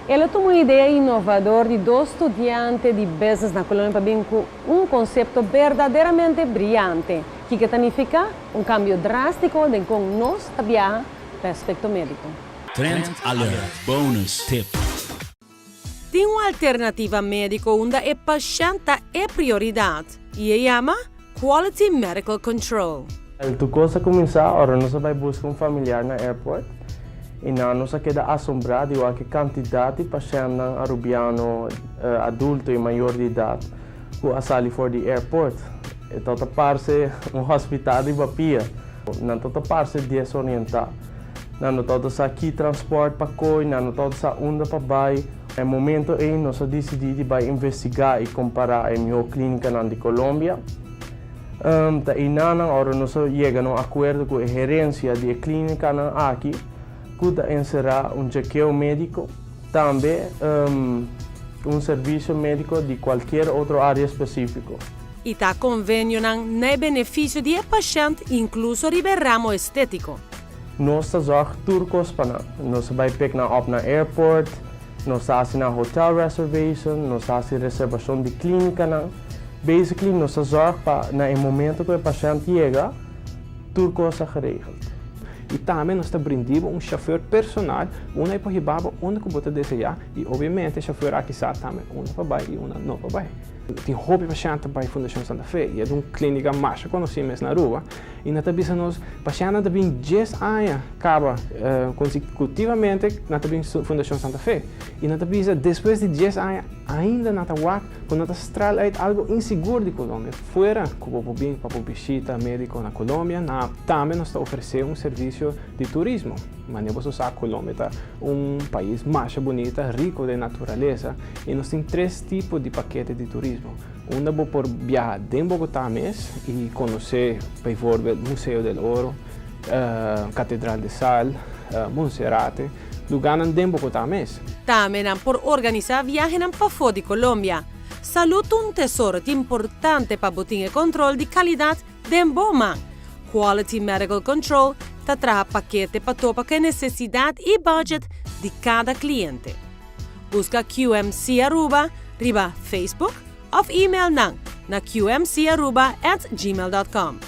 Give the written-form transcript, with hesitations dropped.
El a tuma un idea inovador di dos studiante di business na Colombia pa bin cu un concepto berdaderamente briyante, kico ta nifica un cambio drastico den con nos ta biaha pa aspecto medico. Trend Alert Bonus Tip. Tin un alternativa medico unda e pashent ta e prioridad y e yama Quality Medical Control. Tur cos a cuminsa ora nos a bay busca un familiar na airport y nan nos a keda asombra di wak e cantidad di pashentnan Arubiano, adulto y mayor di edad cu a sali for di airport. E tabata parce un hospital riba pia. Nan tabata parce desorienta. Nan no tabata sa ki transport pa coy, nan no tabata sa unda pa bay. E momento ey nos a dicidi di bay investiga y compara e miho clinicanan di Colombia. Ta eynanan ora nos a yega na un acuerdo cu e gerencia di e clinicanan aki cu ta encera un chekeo medico, tambe un servicio medico di cualkier otro area specifico. Y ta convenionan na e beneficio di e pashent incluso riba e ramo estetico. Nos ta zorg tur cos pa nan. Nos ta bay pick nan up na airport, nos ta haci nan hotel reservation, nos ta haci reservacion di clinicanan. Basically nos ta zorg pa na e momento cu e pashent yega, tur cos ta geregeld. Y tambe nos ta brindibo un chauffeur personal, unda e por hibabo unda cu bo ta desea y obviamente e chauffeur aki sa tambe unda pa bay y unda no pa bay. Tin hopi pashent ta bay Fundacion Santa Fe y e ta un clinica masha conoci mes na Aruba y nan ta bisa nos pashentnan ta bin dies aña caba consecutivamente nan ta bin Fundacion Santa Fe y nan ta bisa despues di dies aña ainda nan ta wak cu nan ta straal uit algo insigur di Colombia. Fuera cu bo por bin pa bo bishita medico na Colombia na tambe nos ta ofrece un servicio di turismo. Manera boso sa Colombia ta un pais masha bunita, rico den naturaleza y nos tin tres tipo di pakete di turismo. Unda bo por biaha den Bogotá mes y conoce bijvoorbeeld Museo del Oro, Catedral de Sal, Monserrate, lugarnan den Bogotá mes. Tambe nan por organisa viahenan pafó di Colombia. Salud ta un tesoro ta importante pa bo tin e control di calidad den bo man. Quality Medical Control ta traha pakete pa topa ku e nesesidat i budget di kada kliente. Buska QMC Aruba riba Facebook òf email nan na qmcaruba at gmail dot com.